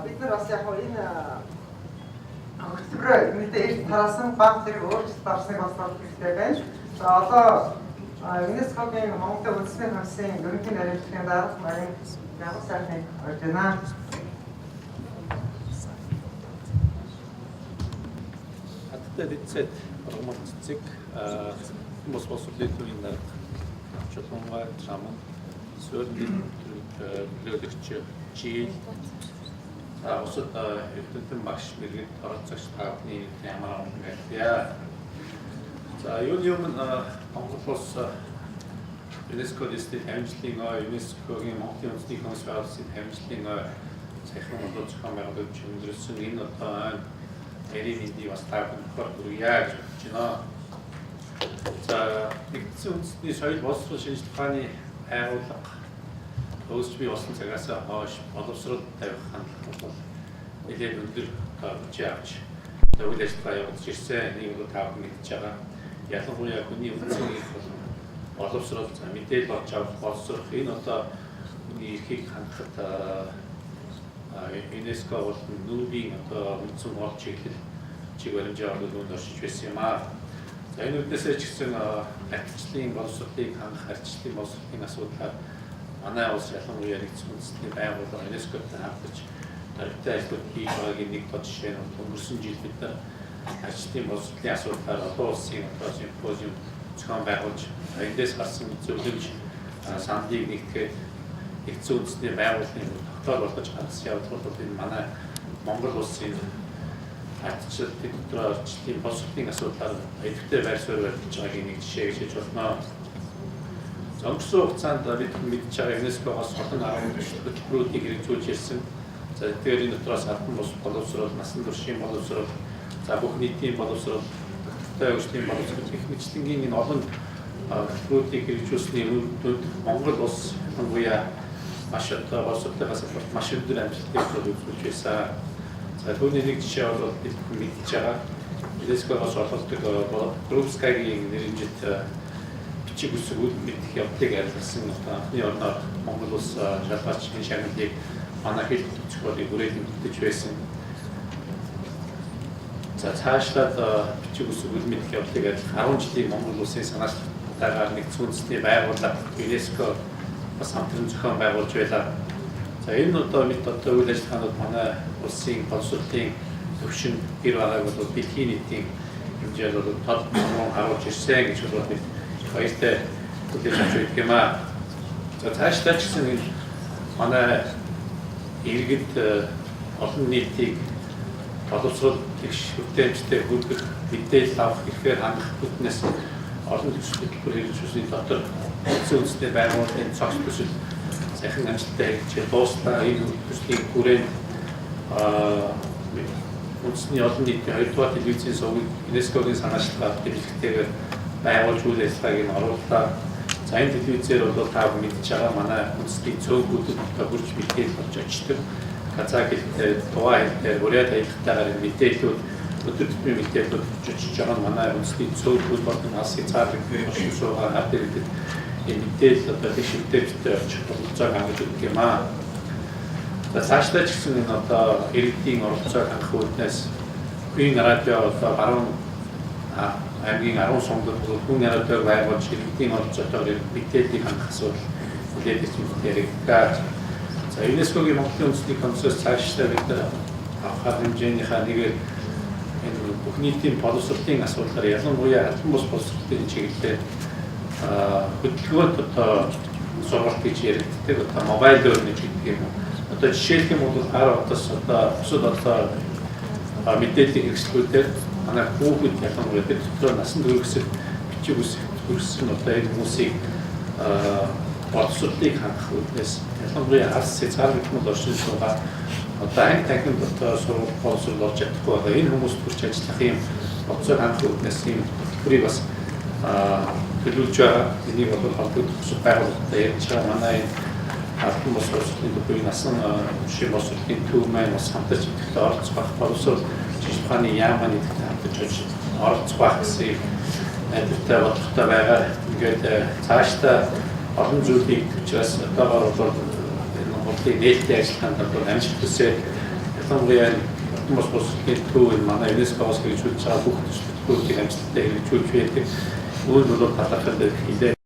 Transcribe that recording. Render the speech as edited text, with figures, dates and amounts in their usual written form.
Бид нар бас яг энэ хөтөлбөрөө мэдээ эрт тараасан баг зэрэг өөрчлөлт орсныг бас олох хэрэгтэй байна. За одоо ЮНЕСКО-гийн Монголын үндэсний комиссийн ерөнхий наримтлалын дарга Марин Ягур сайхныг орж байна. Хаттай дидсэд Монгол цэцэг хүмүүс боловсролын төвийн дарга Чулуунгаа Чаман суурин төлөөлөгч Жийл за бусад эрдэмтэн багш мэргэд оролцогч та бүхний ямар нэгэн. За юуны өмнө Монгол улс ЮНЕСКО дэсний 50 жилийн ой, ЮНЕСКО-гийн Монголын үндэсний комисс байгуулсан 50 жилийн ой саяхан болов зохион байгуулж өндөрлөсөн энэ одоо ойн баярын мэндийг бас та бүхэн хүргье гэж бодож байна. За нэгдсэн үндэсний соёл боловсрол шинжлэх ухааны байгууллага үүсч бий болсон цагаас хойш боловсрол тавих хандлага бол нэлээд өндөр хүчээ авч үйл ажиллагаа явуулж ирсэн. Энийг бол та бүхэн мэдж байгаа. Ялангуяа хүний үндсэн эрх болон боловсрол, за мэдээлэл олж авах, боловсрох энэ одоо хүний эрхийг хангахад ЮНЕСКО болон НҮБ-ийн одоо үндсэн гол чиглэл чиг баримжаа бол үүнд оршиж байсан юм аа. За энэ үднээсээ ч гэсэн артчлалын боловсролыг хангах, артчлалын боловсролын асуудлаар манай улс ялангуяа нэгдсэн үндэсний байгууллага ЮНЕСКОтой хамтарч дөрвтэй ажлууд хийж байгаагийн нэг тод жишээ нь өнгөрсөн жил бид нар артчлалын боловсролын асуудлаар олон улсын одоо симпозиум зохион байгуулж эндээс гарсан зөвлөмж саналыг нэгтгэхэд нэгдсэн үндэсний байгууллагын тогтоол болгож гаргасан явдал бол энэ манай Монгол улсын артчлалын дотор артчлалын боловсролын асуудлаар идэвхтэй байр суурь барьж байгаагийн нэг жишээ гэж хэлж болно. За өнгөрсөн хугацаанд бид мэдж байгаа ЮНЕСКО-гоос олон 10 хөтөлбөрүүдийг хэрэгжүүлж ирсэн. За тэдгээрийн дотроос албан бус боловсрол, насан туршийн боловсрол, за бүх нийтийн боловсрол, тогтвортой хөгжлийн боловсрол гэх мэтлэнгийн энэ олон хөтөлбөрүүдийг хэрэгжүүлсэний үр дүнд Монгол улс ялангуяа маш одоо боловсролын салбарт маш өндөр амжилтыг үзүүлж байсан. За түүний нэг жишээ бол бид мэдж байгаа ЮНЕСКО-гоос олгодог Групскагийн нэрнжит бичиг үсэг үл мэдэх явдлыг арилгасан одоо анхны орноор Монгол улс шалгаач энэ шагналыг манай хэл зохиолыг хүрээлэн бүтэж байсан. За цаашлаад бичиг үсэг үл мэдэх явдлыг арилгах 10 жилийн Монгол улсын санаачлалтайгаар нэгдсэн үндэсний байгууллага ЮНЕСКО бас хамтран зохион байгуулж байлаа. За энэ одоо мэт одоо үйл ажиллагаанууд манай улсын боловсролын төвшин гэр байгааг бол дэлхийн нийтийн хэмжээнд бол тод мөн харуулж ирсэн гэж бол бид баяртай хүлээж авч байдаг юм аа. За цаашлаа ч гэсэн энэ манай иргэд олон нийтийг боловсрол тэгш бүтээмжтэй хүргэх, мэдээлэл авах эрхээр хангах бүтнээс олон төсөл хөтөлбөр хэрэгжүүлсний дотор үндсэн үндэсний байгууллагын цогц төсөл сайхан амжилттай хэрэгжиж дууслаа. Энэ төслийн хүрээнд үндэсний олон нийтийн 2 дугаар телевизийн сувгийг ЮНЕСКО-гийн санаачлагаар дэмжлэгтэйгээр байгуулж үйл ажиллагааг нь орууллаа. За энэ телевизээр бол та мэдж байгаа манай үндэсний цөөнхүүдэд одоо хүрч мэдээлэл олж очдог. Казак хэлтэй, туваа хэлтэй, бурят аялалтайгаар энэ мэдээллүүд өдөр тутмын мэдээллүүд хүрч очиж байгаа нь манай үндэсний цөөнхүүд болон алс хязгаарлагдсан оршин суугаа ард иргэдэд энэ мэдээлэл одоо тэгш бүтээмжтэй очих бололцоог хангаж өгдөг юм аа. За цаашлаа ч гэсэн энэ одоо иргэдийн оролцоог хангах үүднээс Queen радио одоо баруун аймгийн 10 сумдад хүн радиог байгуулж иргэдийн оролцоотойгоор мэдээллийг хангах асуудал нэлээд эрчимтэй яригдлаа. За ЮНЕСКО-гийн Монголын үндэсний комиссоос цаашлаа бид нар авах арга хэмжээнийхаа нэгээр энэ бүх нийтийн боловсролын асуудлаар ялангуяа албан бус боловсролын чиглэлээр хөдөлгөөнт одоо сургалт гэж яригддаг одоо мобайл learning гэдэг юм уу. Одоо жишээлх юм бол гар утас одоо бусад одоо мэдээллийн хэрэгслүүдээр манай хүүхэд ялангуяа тэр дотор насан турш бичиг үсэг хүрсэн одоо энэ хүмүүсийг боловсролыг хангах үүднээс ялангуяа алс хязгаарлагдмал оршин суугаа одоо анги танхимд одоо сургалт боловсрол олж чадахгүй байгаа энэ хүмүүст хүрч ажиллах юм болцоог хангах үүднээс ийм хөтөлбөрийг бас төлөвлөж байгаа. Энийг бол холбогдох бусад байгууллагатай ярьж байгаа. Манай энэ албан бус боловсролын төлөвийн насан туршийн боловсролын төв маань бас хамтарч идэвхтэй оролцох байх. Боловсрол шинжлэх ухааны яам маань идэвхтэй хамтарч оролцох байх гэсэн найдвартай бодлоготой байгаа. Ингээд цаашдаа олон зүйлийг учраас одоогоор бол энэ хурлын нээлттэй ажиллагаанд бол амжилт хүсээд Ялангуяа энэ Эрдэнэ бус боловсролын төв энэ манай ЮНЕСКО-оос хэрэгжүүлж байгаа бүх төсөл хөтөлбөрүүдийг амжилттай хэрэгжүүлж байдаг. Үүнд бол талархал хэлээ.